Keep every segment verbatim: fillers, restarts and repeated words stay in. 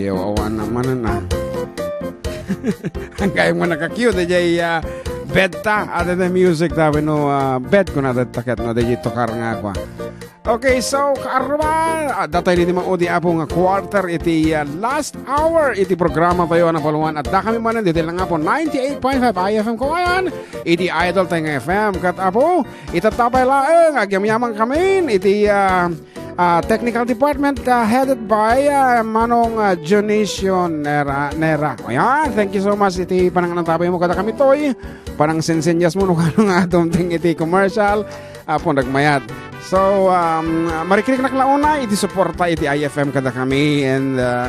Yo, awan na, manen na. Ang kayang mo naka-cue, dayjay, ah, bed ta, ata the music ta, wenno, ah, bed ko na, dayta ket na, dayjay tukar nga kwa. Okay, so, kaarruba, ah, datay diti maudi, Apo, nga quarter iti, ah, last hour iti programa tayo, ano, paluan, at dakami manen, diti lang, Apo, ninety-eight point five I F M Kawayan, iti Idol tayo nga F M, ket, Apo, itattapay laeng, agyamyaman kami, iti, ah, ah, technical department, ah, headed by, ah, Manong, ah, Dionisio Nera, Nera. Ayan, thank you so much iti pananganantabay mo kadakami toy. Panangsinsinyas mo no kano nga dumteng iti commercial. Apo, nagmayat. So, um, marikrik nak launay iti suporta iti I F M kadakami and, ah,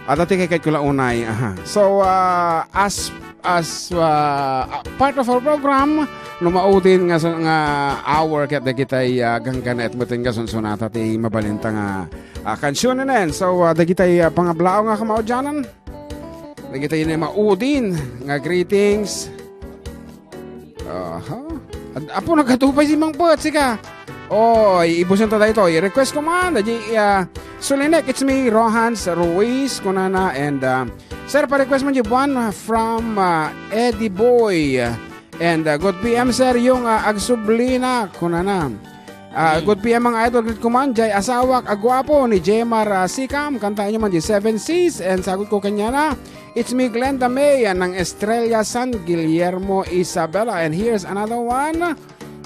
adda ti kayat ko launay. Aha. So, ah, as as, ah, ah, part of our program, no maudin nga, nga hour ket dagitay, ah, ganggannaet metten nga sunsunata ti mabalinta nga, ah, kansionen. So, ah, dagitay, ah, pangablaaw nga kamaudianan. Dagitay ni maudin nga greetings. Aha. Ad-, Apo, nagkatupay si Mang Pet, sika. Oy, ibusen ta daytoy. Request ko man, di, ah, Sulinek, it's me, Rohans Ruiz, kunana, and, ah, sir, pa-request man di buwan, ah, from, ah, Eddie Boy. And, ah, good P M, sir, yung, ah, agsubli na, kunana. Ah, good P M, mga idol, greet ko man, jay asawak, a guwapo, ni Jemar, ah, Sikam, kantaen nyo man di Seven Seas, and sagot ko kanyana, it's me, Glenda May, ah, ng Estrella San Guillermo, Isabela. And here's another one.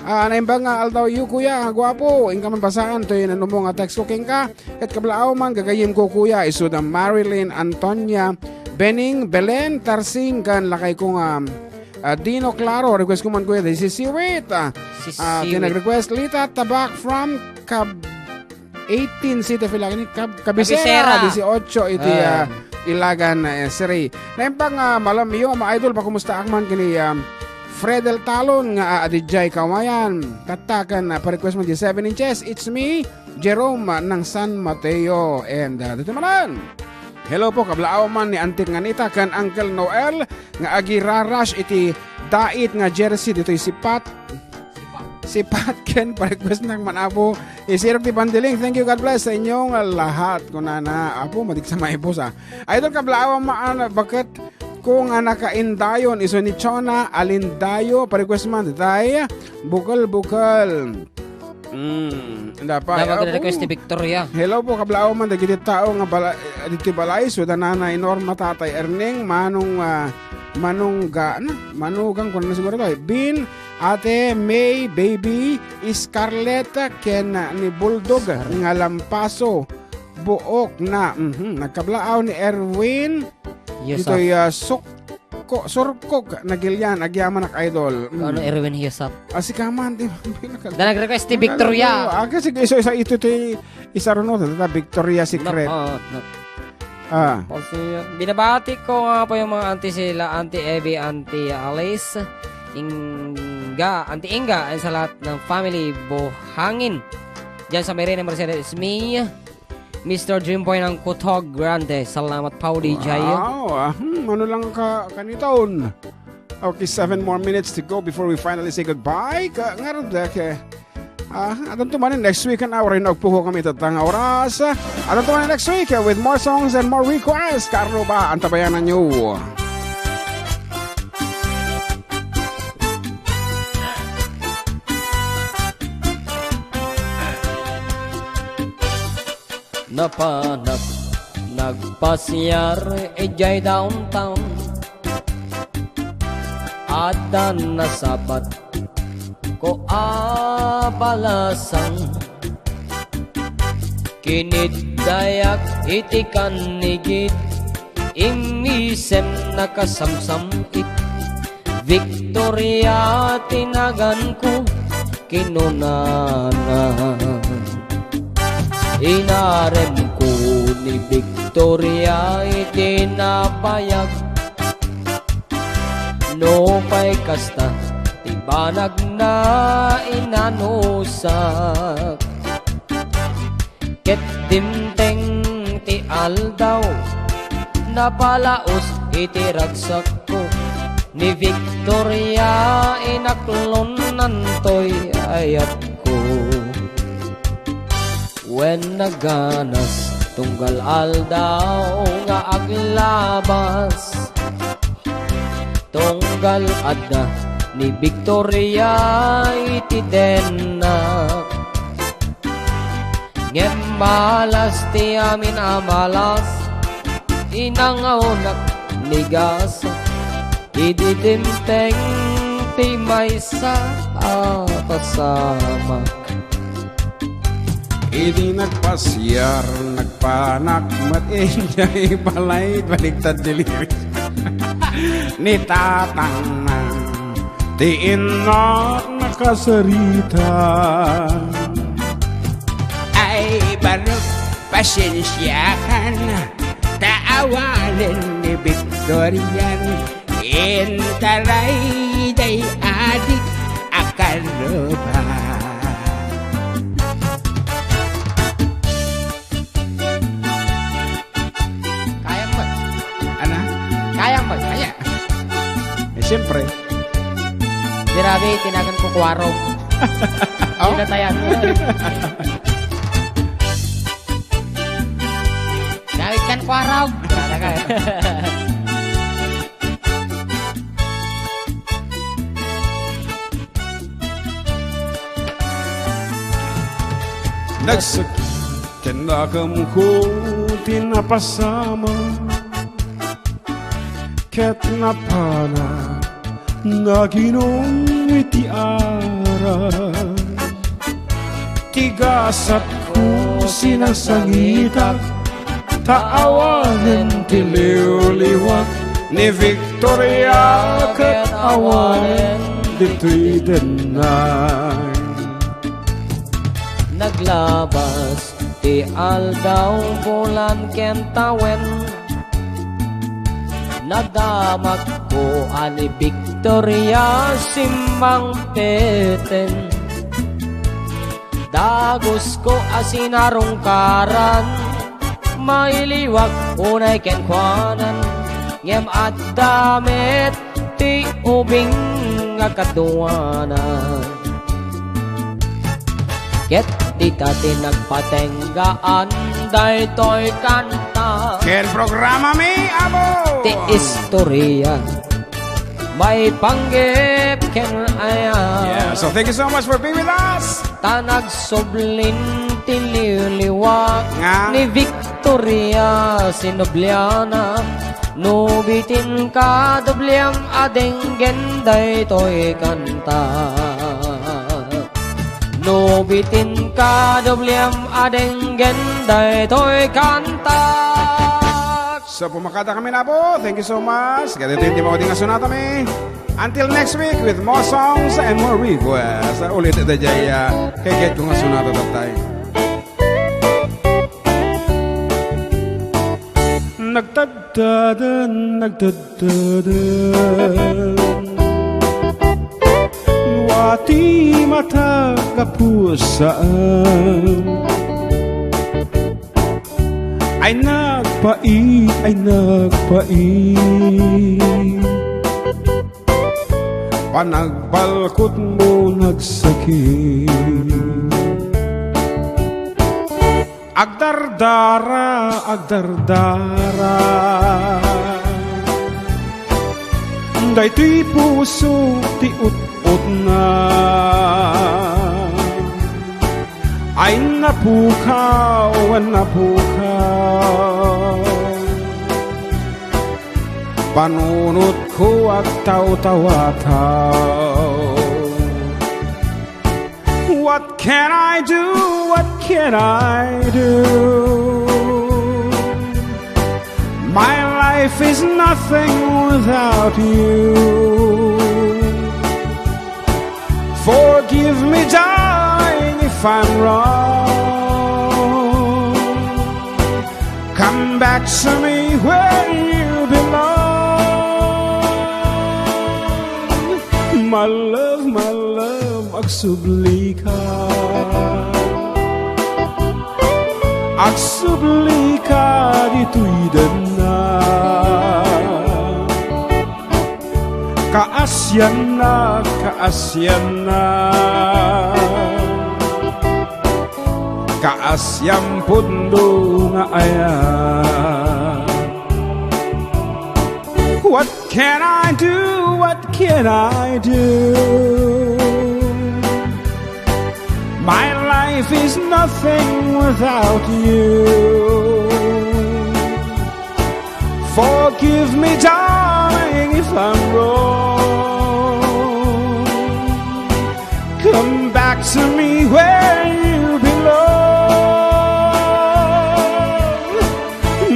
Ah, naimbag nga aldaw yu, kuya, nga guwapo. Inka man basaan toy nanumong nga text ko kenka. Ket kablaaw man, gagayyem ko, kuya, isu da Marilyn, Antonia, Bening, Belen, Tarsing, ken lakay ko nga, ah, Dino Claro. Request ko man, kuya, daydi si Siwit. Ah, ah, ti nag-request, Lita Tabak from Cab-, eighteen City Filagni, Cab-, Cabecera, Cabecera. Dieciocho iti, ah, Ilagan, eh, City. Naimbag nga, malam iyo, mga idol, pakumustaak man kini, ah, Fredel Talon nga, ah, adijay Kawayan. Tattaken, ah, pa-request mo di seven inches. It's me, Jerome, ah, ng San Mateo. And, ah, dito manan. Hello po, kablaaw man ni Auntie Nganita ken Uncle Noel nga agirarash iti dait nga jersey ditoy Sipat. Sipat ken pa-request nak man, Apo. Isirok ti pandiling. Thank you, God bless sa inyong lahat. Kunana, Apo, madik sa maibos, ah. Idol, kablaaw man, baket ko nga nakaindayon, isu ni Chona Alindayo, pa-request man, tay, bukel-bukel. Mm, dapat, Dapat request ni Victoria. Hello po, kablaaw man, dagiti tao nga bala-, diti balay, so, da Nanay Norma, Tatay Erneng, Manong, ah, Manungga-, na? Manugang, kung ano siguro to, eh. Bin, Ate May, Baby, Scarlett, ken ni Bulldog nga lampaso. Buok na. Mhm. Nagkablaaw ni Erwin. Yes, ditoy, sir. Ah, Sukko-, Surkok, Nagilian, agyamanak, idol. Mm. Ano, Erwin Hiesap? Ah, si Kaman, di ba? Da nag-request ti Victoria. Ano, ah, kasi isa-isa ito, ito, isa ron, no? Tata, Victoria Secret. Nap-, ah, nap-, Ah. Pag si-, binabati ko nga po yung mga auntie sila, Auntie Evie, Auntie Alice, Inga, Auntie Inga, and sa lahat ng family Buhangin. Diyan sa Marina Mercedes, it's me, Mister Dreamboy ng Kutog Grande. Salamat, Pauli Jay. Wow, ah, hmm, ano lang ka, kaniton? Okay, seven more minutes to go before we finally say goodbye. Ka, nga ron, dek, eh. Ah, adanto manen next week, an awray na agpuko kami ita nga oras. Adanto manen next week, eh, with more songs and more requests. Kaarruba, antabayanan nyo. Napanak nagpasiar idiay downtown. Adda nasabat ko a balasang. Kiniddayak iti kannigit, immisem nakasamsam-it. Victoria ti naganko, kinunana. Inaremko ni Victoria iti napayag. Nupay kasta, ti banagna inanusak. Ket dimteng ti aldaw, napalaos iti ragsakko, ni Victoria inaklonnantoy ayatko. Wen naganas, Tunggal aldaw nga aglabas, tunggal adda ni Victoria iti denna. Ngem malas ti amin a malas, inangawnak ni gasa. Idi dimteng ti maysa a pasamak. Idi nagpasiar, nagpanak met idiay balay, baligtad ti lyrics. Ni tatangna, ti innak nakasarita. Ay, barok, pasensiakan, ta awanen ni Victorian. Intaray day adik a karuba. Kayam ba? Ana? Kayam ba? Kaya. Eh, siyempre. Grabe, tinagan ko kwarog. Oh? Pinatayan mo. Gamit kan kwarog. Talaga. Nagsakit ken nakamko ti napasamak, ket napana naginom iti arak. Ti gasatko sinangsangitak, ta awanen ti liwliwak ni Victoria ket awanen ditoy denna. Naglabas ti aldaw, bulan ken tawen. Nadamakko a ni Victoria simmangpeten. Dagusko a sinarungkaran, mailiwak unay kenkuanan, ngem adda met ti ubing a kaduanan. Ket dita ti nagpatenggaan daytoy kanta. Ken programami, Amo! Ti istorya maipanggep ken ayat. Yeah, so thank you so much for being with us. Ta nagsublin ti liwliwak nga ni Victoria sinubliana. No bitin kadubliam a denggen daytoy kanta. No bitin kadubliam a denggen daytoy kanta. So, pumakada kami na po. Thank you so much. Ganito yung timaw din nga sonata mi. Until next week with more songs and more requests. Ulit, dayjay, ah, kay Kate ko nga sonata, tatay. Nagtadtadan, nagtadtadan. Wati mata kapusan. Ay nagpait, ay nagpait. Panagbalkot mo nagsakit. Agdardara, agdardara. Daytoy puso ti ut-utna. Ay napukaw, napukaw. Panunotko agtawtawataw. What can I do? What can I do? My life is nothing without you. Forgive me, darling, if I'm wrong. Come back to me where you belong. My love, my love, agsubli ka. Agsubli ka ditoy denna. Kaasianna, kaasianna. Kaasianna. Siampudno nga aya. What can I do? What can I do? My life is nothing without you. Forgive me, darling, if I'm wrong. Come back to me where you belong.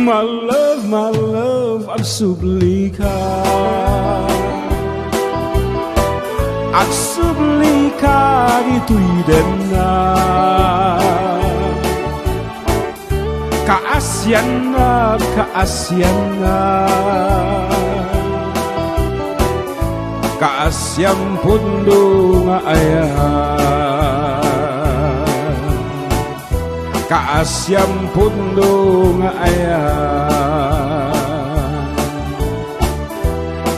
My love, my love, agsublika. Agsublika ditoy denna. Kaasiannak, kaasiannak. Kaasiampudno nga aya. Kaasiampudno nga aya.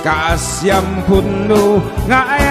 Kaasiampudno nga aya.